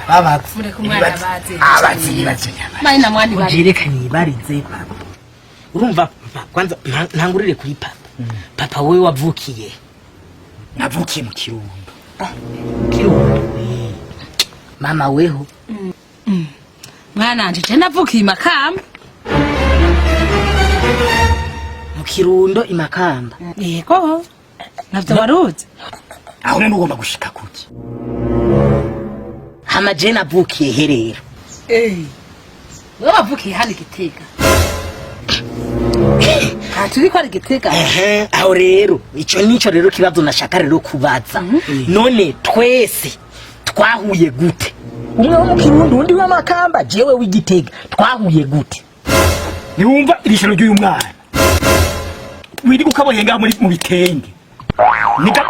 Babaza. Mureke umwana abaze. Abaze ibibazo nyama. Mani na mwani bari. Jereka nibarize papa. Urumva papa, kwanza ntangurire kuri papa. Papa, wowe wavukiye? Navukiye mu Kirundo. Kirundo. Mama weho? Mwana wanje, je navukiye i Makamba. Mu Kirundo, Imakamba? Yego, navyo waruzi? Aho none ugomba gushika kuki? Hama je navukiye he rero? Wewe wavukiye hano i Gitega. Aha turi ko ari Gitega. Ehe, aho rero ico nico rero kibazo nashaka rero kubaza. None twese twahuye gute? Umwe wo mu Kirundo, undi w'Amakamba, jewe w'Igitega, twahuye gute? Ntiwumva iri shano ry'uyu mwana wirirwa ukabohenga muri mu bitenge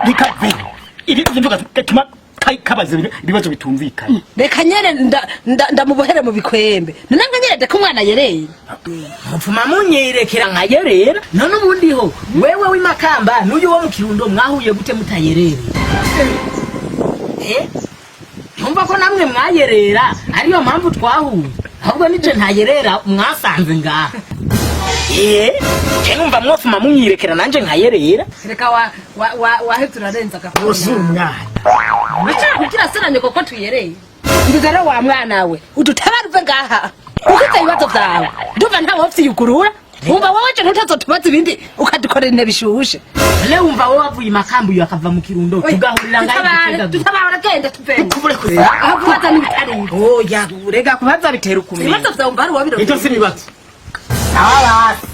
nikaveho ibi mvuga gatuma kabaza ibibazo bitumvikana. Reka nyene ndamubohere mu bikwembe. None nka nyene deka umwana yereye. Mupfuma munyerekera nkayerera. None ubundi ho wewe w'Imakamba n'uyu wo mu Kirundo mwahuye gute mutayerere? Eh? Ntumva ko namwe mwayerera, ariyo mpamvu twahuye? Ahubwo nije ntayerera, mwasanze ngaha. Eh, je numva mwofuma munyirekera nanje nkayerera. Reka wa wa wa waheze urarenza agakora. Wose umwana. Kugira sina koko tuyereye. Mbiza rero wa mwana we, udutabara uve ngaha. Ukize ibibazo vyawe. Ndumva nta wofyiyugurura. Wumva wowe je ntutazotubaza ibindi ukadukorera intebe ishushe. None wumva wowe wavuye Imakamba, uyu akava mu Kirundo, tugahurira ngaha Dutabare, Igitega gute? dutabare, genda tuvemo. Kubure kurera. Aho kubaza n'ibitari ibyo. Oya, rega kubaza bitera ukumenya. Ibibazo vyawe umva ari uwabirondeye. Ibyo si ibibazo. Sawa basi.